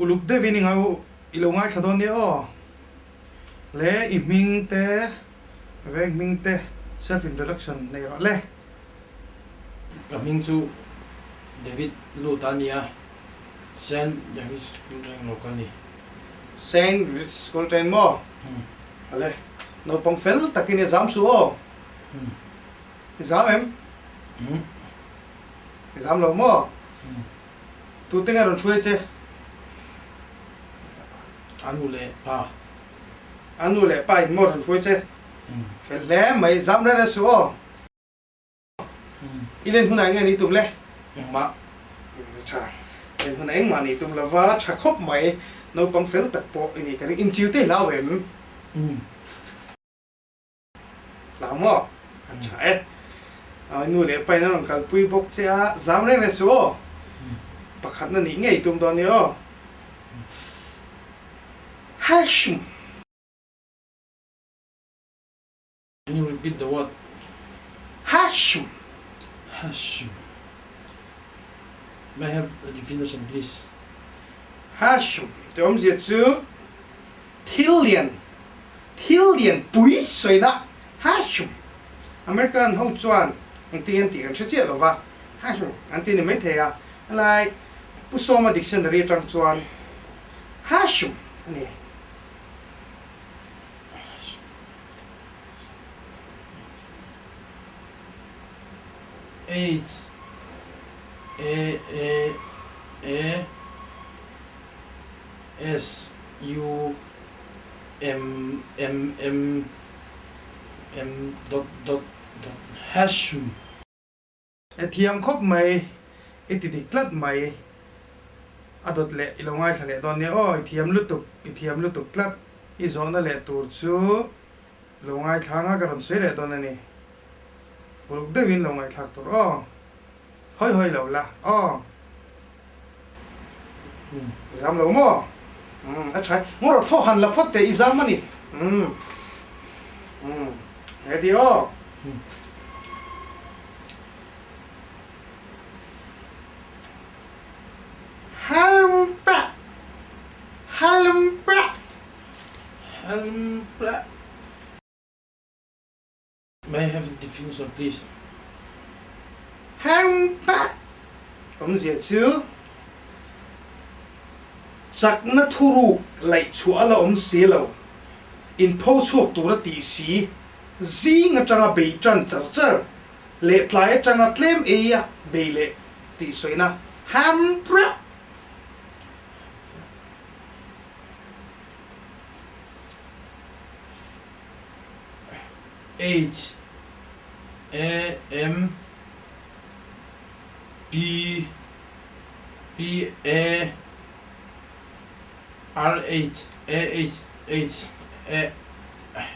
Uluk deuhin i ngau i lo ngaithla dawn nia aw. Le i hming te, veng hming te self introduction nei rawh le. Ka hming chu David Lut a nia, Saint David School Train lo kal ni. Saint David School Train maw? Ale, naupang fel takin i zam suh aw. I zam em? I zam lo maw? Tute nge rawn hruai che? A nu leh pa. A nu leh pa in maw rawn hruai che? Fel hle mai, zam reng reng suh aw. I len hunah enge ni tum le? Engmah. Tha. Len hunah engmah ni tum lova tha khawp mai. Naupang fel tak pawh i ni ka ring. Inchiu te i hlau em? Hlau maw? A tha e. I nu leh pa in a rawn kalpui bawk che a, zam reng reng suh aw. Pakhatna nih ngei tum dawn nia aw. Hashim. Can you repeat the word? Hashim. Hashim. May I have a definition please? Hashim tih awmzia chu Thil lian, thil lian pui sawina Hashum. American ho chuan engtin an tih kan hre chiah lo va, Hashum an ti ni maithei a, helai Pu Sawma dictionary atang chuan Hashum a ni. H A A A. S U M M M M dot dot dot hash m. E thiam khawp mai, i ti dik tlat mai. A dawt leh i lo ngaithla leh dawn nia aw, i thiam lutuk, i thiam lutuk tlat. I zawhna leh tur chu lo ngaithla anga ka rawn sawi leh dawn a ni. Uluk deuhin lo ngaihthlak tur aw. Hawi hawi lo la aw. Zam lo maw? Umm a tha. Ngaw rawh thaw han la phawt teh i zam a ni. Umm umm ready aw. Halmpra Halmpra Halmpra May I have a definition please? Hang pah awmzia chu chakna thuruk laih chhuah a la awm si lo, inpho chhuak tura tih si, zing atanga bei tan char char leh tlai atanga tlem ei a bei leh tih sawina ham prah. H A M P P A R H A H H A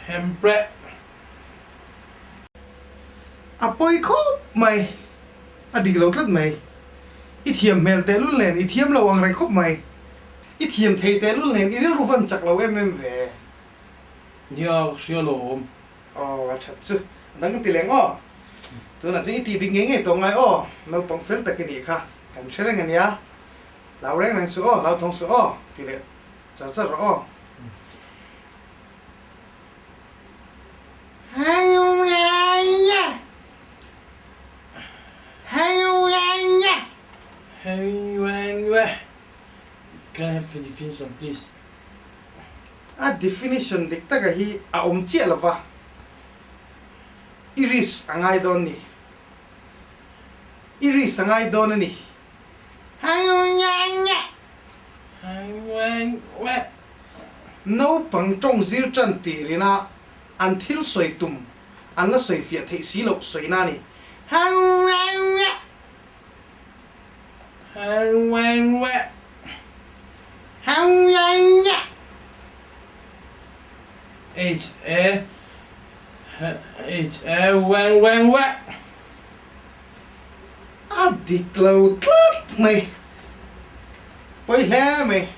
Hempreh. A pawi khawp mai, a dik lo tlat mai. I thiam hmel tehlul nen i thiam lo ang reng khawp mai. I thiam thei tehlul nen i rilru van chak lo em em ve. Nia hria lo awm. Aw a that chu a dang ti leng aw. Tunah chuan i tih dik ngei ngei tawh ngai aw. Naupang fel tak i nih kha kan hre reng a nia. Hlau reng reng suh aw, hlau thawng suh aw ti leh char char rawh aw. Can I have a definition please? A definition dik taka hi a awm chiah lo va, i risk a ngai dawn ni. I risk a ngai dawn a ni. Naupang tawng zir tan tirina an thil sawi tum an la sawi fiah theih si loh sawina a ni. H A H A weng weng weh. A dik lo tlat mai. Pawi hle mai.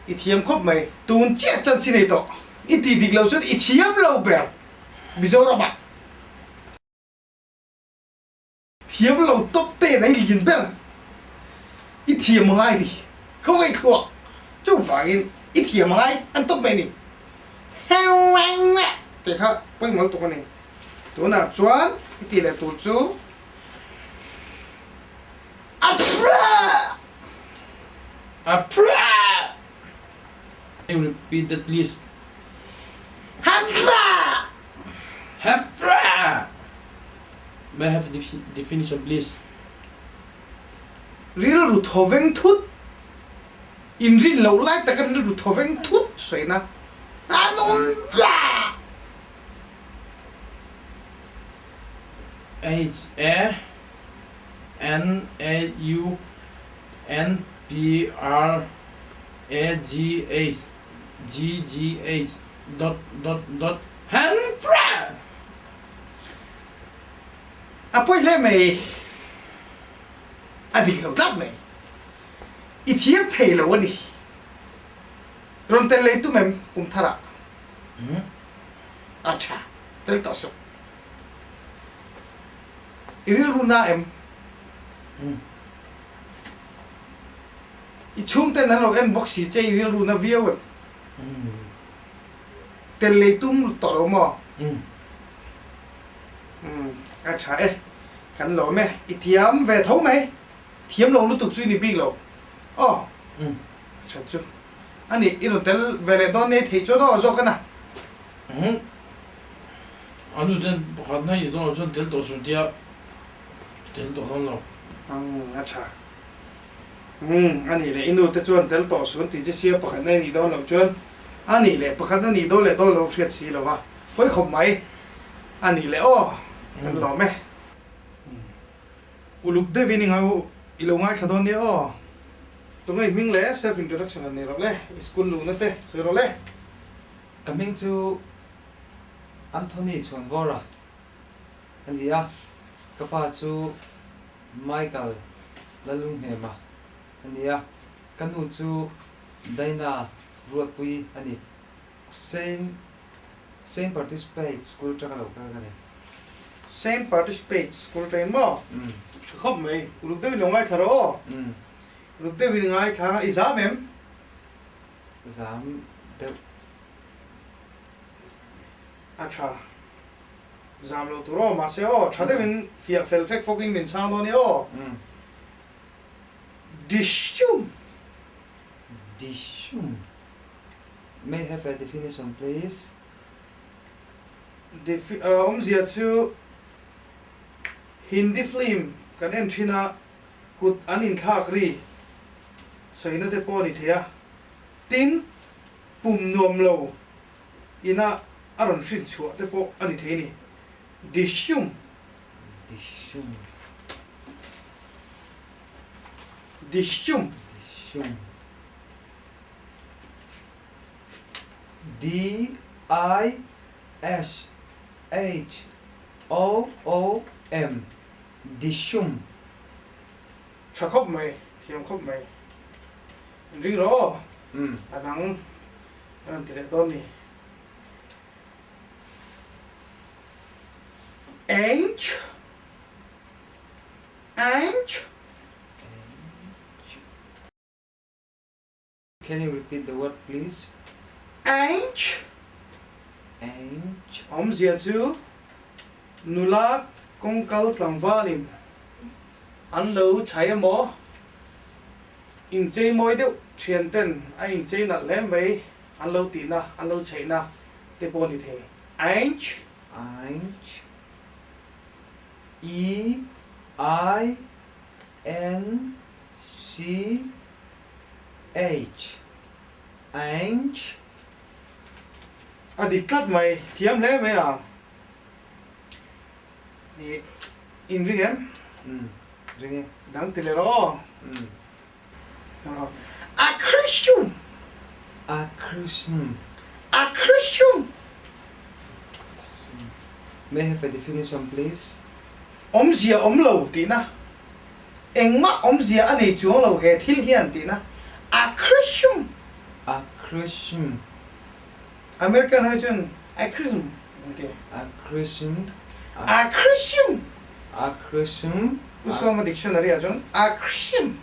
I thiam khawp mai. Tun chiah chuan si nei tawh. I tih dik lo chuan i thiam lo ber Mizoramah. Thiam lo tawp te nei lian ber i thiam ngai ni. Khawngaih thluak chuvangin i thiam angai an tawp mai a ni. Tih kha pawimawh lutuk a ni. Tunah chuan i tih leh tur chu a phrah! A phrah! Can you repeat that please? Haphrah! Haphrah! May I have the definition please? Rilru thawveng thut, inrin loh lai taka rilru thawveng thut sawiina an awm vek. H A N A U N P R A G H G G H dot dot dot Hanpra! A pawi hle mai. A dik lo tlat mai. I thiam thei lo a ni. Rawn tel lei tum em kum tharah? A tha, tel tawh suh. I rilru na em? I chhungten an lo en bawk si che i rilru na viau em? Tel lei tum tawh lo maw? Umm a tha e, kan lawm e, i thiam ve tho mai, thiam lo lutuk chu i ni bik lo aw, a tha chu a ni, i rawn tel ve leh dawn nei thei chuan aw zawk a na. Umm a nu ten pakhat na i dawn lo chuan tel tawh suh tia tel tawh dawn lo. Umm a tha, umm a nih leh i nu te chuan tel tawh suh an ti che sia pakhat na i nih dawn loh chuan a nih leh pakhat na nih dawn leh dawn lo hriat si lo va, pawi khawp mai. A nih leh aw, kan lawm e. Uluk deuhin i ngau i lo ngaithla dawn nia aw. Tunge i hming le self introduction han nei rawh le, i school luhna te sawi rawh le. Ka hming chu Anthony Chhuanvawra a ni a, ka pa chu Michael Lalunghnema a ni a, ka nu chu Daina Ruatpui a ni. Saint Saint Participate School atanga lo kal ka ni. Saint Participate School atangin maw? Umm. Ka khawp mai. Uluk deuhin lo ngaithla rawh aw. Umm. Uluk deuhin i ngaithla anga i zam em? Zam deuh. A tha. Zam lo tur aw. Mahse aw, tha deuhin fiah fel fek fawkin min chhang dawn nia aw. Umm. Dishum! Dishum. May have a definition please? Defi awmzia chu Hindi film kan en thin a, kut an inthlak ri sawina te pawh a ni thei a, tin pum nuam lo ina a rawn hrin chhuah te pawh a ni thei a ni. Dishum. Dishum. Dishum. Dishum. D I S H O O M Dishum. Tha khawp mai, thiam khawp mai. In ring rawh aw. A dang a rawn ti leh dawn ni. Ange Ange. Can you repeat the word please? Ange. Ange. Awmzia chu nula kawngkal tlangvalin an lo chhai emaw, inchei mawi deuh thian ten a inchei nalh hle mai an lo tihna, an lo chheihna te pawh a ni thei. Ange. Ange. E I N C H Ange. A dik tlat mai, thiam hle mai a. Nih, in ring em? Umm, ring e. Dang ti leh rawh aw. Umm. A Christian! A Christian. A Christian! May I have a definition please? Awmzia awm lo tihna. Engmah awmzia a nei chuang lo he thil hian tihna. A Christian. A Christian. American ho chuan a Christian an ti. A Christian. A Christian. A Christian. Usawma dictionary ah chuan a Christian.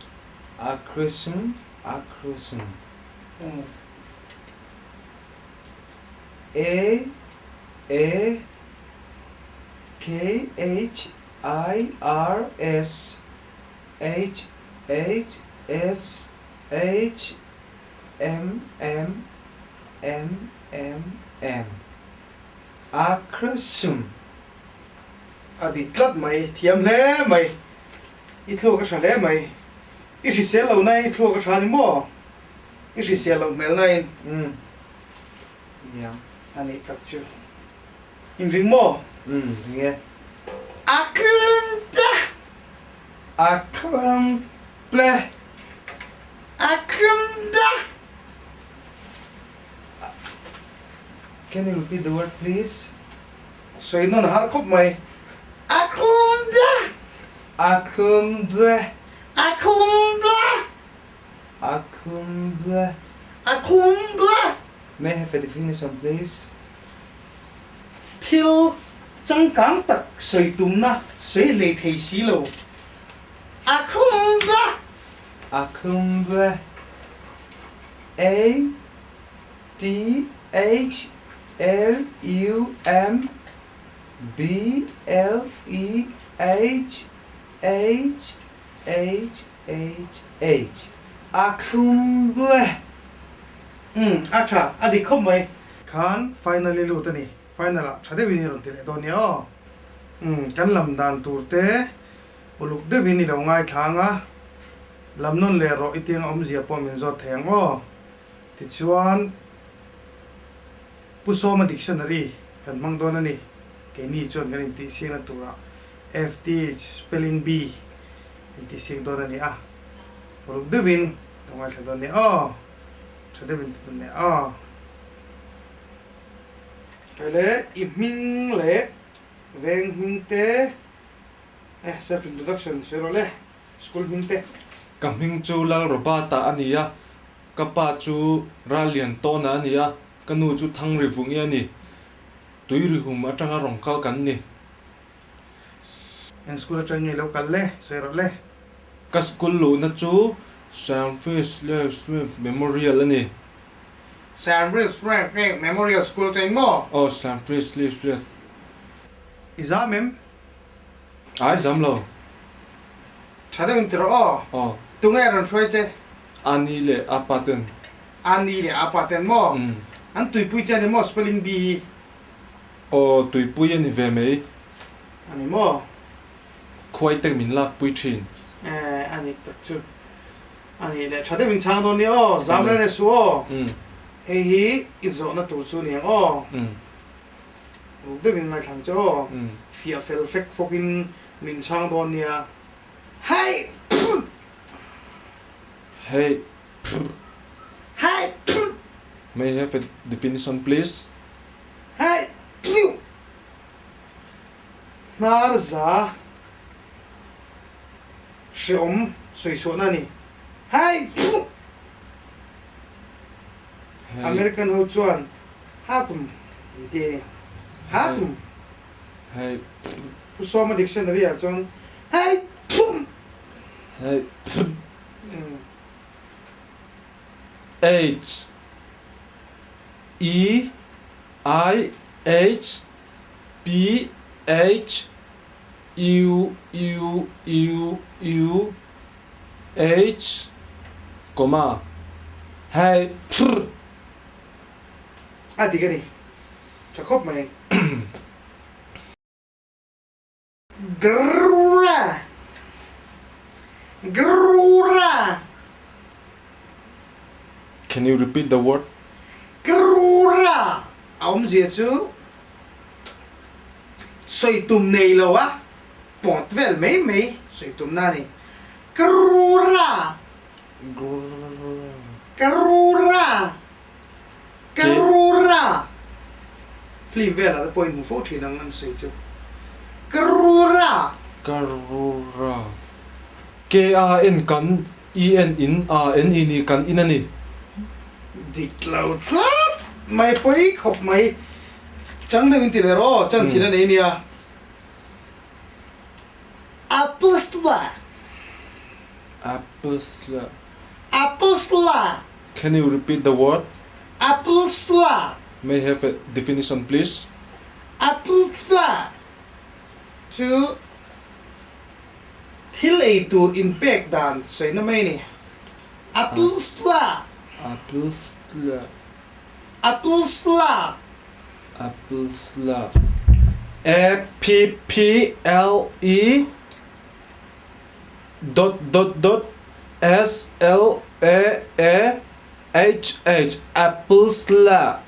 A Christian. Akhrsum. A A K H I R S H H S H M M M M M Akhrsum. A dik tlat mai, thiam hle mai. I thluak a tha hle mai. I hrisel lo nain i thluak a tha ni maw? I hrisel loh hmel nain. Umm. Niang. A nih tak chu. Inring maw? Umm, ring e. A klumple! A klumple! A klumple! Can you repeat the word please? Sawi nawn har khawp mai. A klumple! A klumple! A klumple! A klumble! A klumble! May I have a definition please? Thil changkang tak sawi tumna sawi hlei thei si lo. A klumble! A klumble! A T H L U M B L E H H H H H A thlum ble. Umm a tha, a dik khawp mai. Khan final i lut a ni, final ah tha deuhin i rawn ti leh dawn nia aw. Umm kan lam dan tur te uluk deuhin i lo ngaithla ang a, lam nawn leh rawh i tiang awmzia pawh min zawt thei ang aw. Tichuan Pu Sawma dictionary kan hmang dawn a ni, keini chuan kan intihsiakna turah FT spelling bee intihsiak dawn a ni a, ruk deuhin ka ngaithla dawn nia aw, tha deuhin ti dawn nia aw. Kai le i hming leh veng hming te eh self introduction sawi rawh le, school hming te. Ka hming chu Lalrobata a ni a, ka pa chu Rallian Tawna a ni a, ka nu chu Thangrivungi a ni. Tuirihum atanga rawn kal kan ni. Eng school atang nge lo kal le? Sawi rawh le. Ka school luhna chu Sir Francis Memorial a ni. Sir Francis Memorial School atang maw? Aw, Sir Francis. I zam em? Ai zam lo. Tha deuh in ti rawh aw. Aw. Tunge rawn hruai che? Ani leh apa ten. Ani leh apa ten maw? An tuipui che a ni maw spelling bee hi? Aw, tuipui a ni ve mai. A ni maw? Khuai te min lak pui thin. Eh, a nih tak chu. A nih leh tha deuh in chhang dawn nia aw, zam reng reng suh aw. Hei hi i zawhna tur chu ni ang aw. Ruk deuh in ngaithlang che aw. Fiah fel fek fawk in min chhang dawn nia. Hei! Phuh! Hei! Phuh! Hei! Phuh! May I have a definition please? Hei! Phuh! Hnar za hreawm sawichhuahna a ni. Hei! Phuh! American ho chuan Hakum an ti. Hakum! Hei! Phuh! Pu Sawma dictionary ah chuan Hei! Phuh! Hei! Phuh! H E I H P H U U U U H comma Hei phrr. A dik a ni. Tha khawp mai. Grrrra! Grrrra! Can you repeat the word? Grrrra! A awmzia chu sawi tum nei lo a pawt vel mai mai sawi tumna a ni. Grrrra! Grrrra! Grrrra! Karura! Film velah te pawh in hmu fo thin ang an sawi chu. Karura! Karura. K A N kan E N in A N I ni kan in a ni. Dik lo tlat mai pawi khawp mai. Chang deuh in ti leh rawh aw, chance in a nei nia. Apostla. Apostla. Apple-sla. Can you repeat the word? Apple-sla. May I have a definition please? Apple-sla chu thil ei tur inpek dan sawi na mai a ni. Apple-sla. Apple-sla. Apple-sla. Apple-sla. A P P L E dot dot dot S L A A H H Apple sla.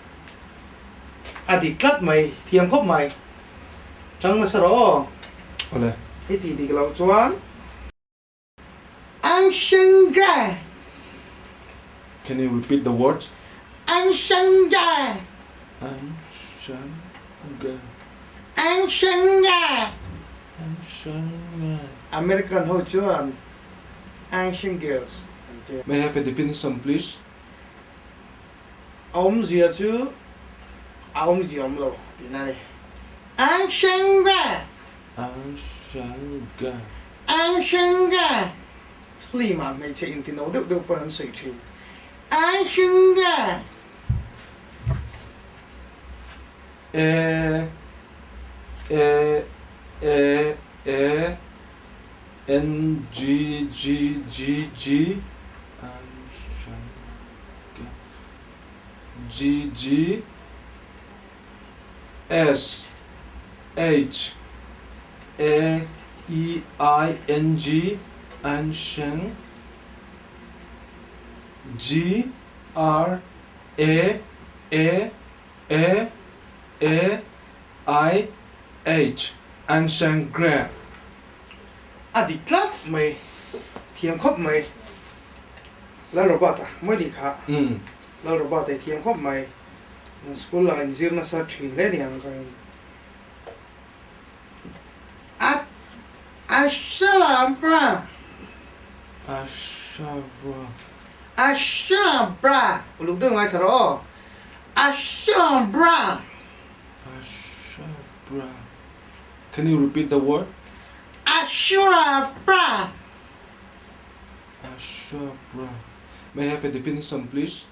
A dik tlat mai, thiam khawp mai. Tang nasa rawh aw. Awle. I tih dik loh chuan. Ang sheng ge. Can you repeat the word? Ang sheng ge. Ang sheng ge. Ang sheng ge. Ang sheng ge. American ho chuan Ancient Girls an ti. May I have a definition please? A awmzia chu a awmzia awm lo tihna a ni. Ancient Girl. Ancient Girl. Ancient Girl. Film ah hmeichhe intino deuh deuh pawn an sawi thin. Ancient Girl. E E E E N G G G G G G S H A E I N G Ansheng G R A A A A I H Ansheng Greh. A dik tlat mai, thiam khawp mai. Lal Robert-a mawi nih kha. Lal Robert-a i thiam khawp mai. School ah inzir nasa thin hle ni ang ka ring. A Ashabra. Ashabra. Ashabra. Uluk deuh ngai thla rawh aw. Ashabra. Ashabra. Can you repeat the word? Ashabra. Ashabra. May I have a definition please?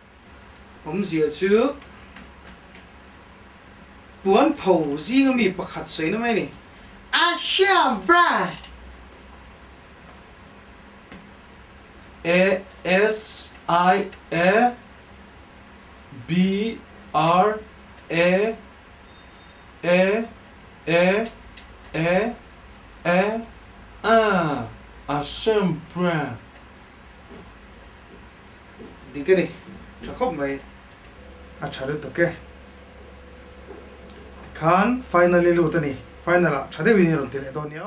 Awmzia chu puan pho zinga mi pakhat sawi na mai a ni. Ashabra. A S I A B R A A A A A A Ashabra. Dik a ni, tha khawp mai. A tha lutuk e. Tikhan final i lut a ni. Final ah tha deuhin i rawn ti leh dawn nia.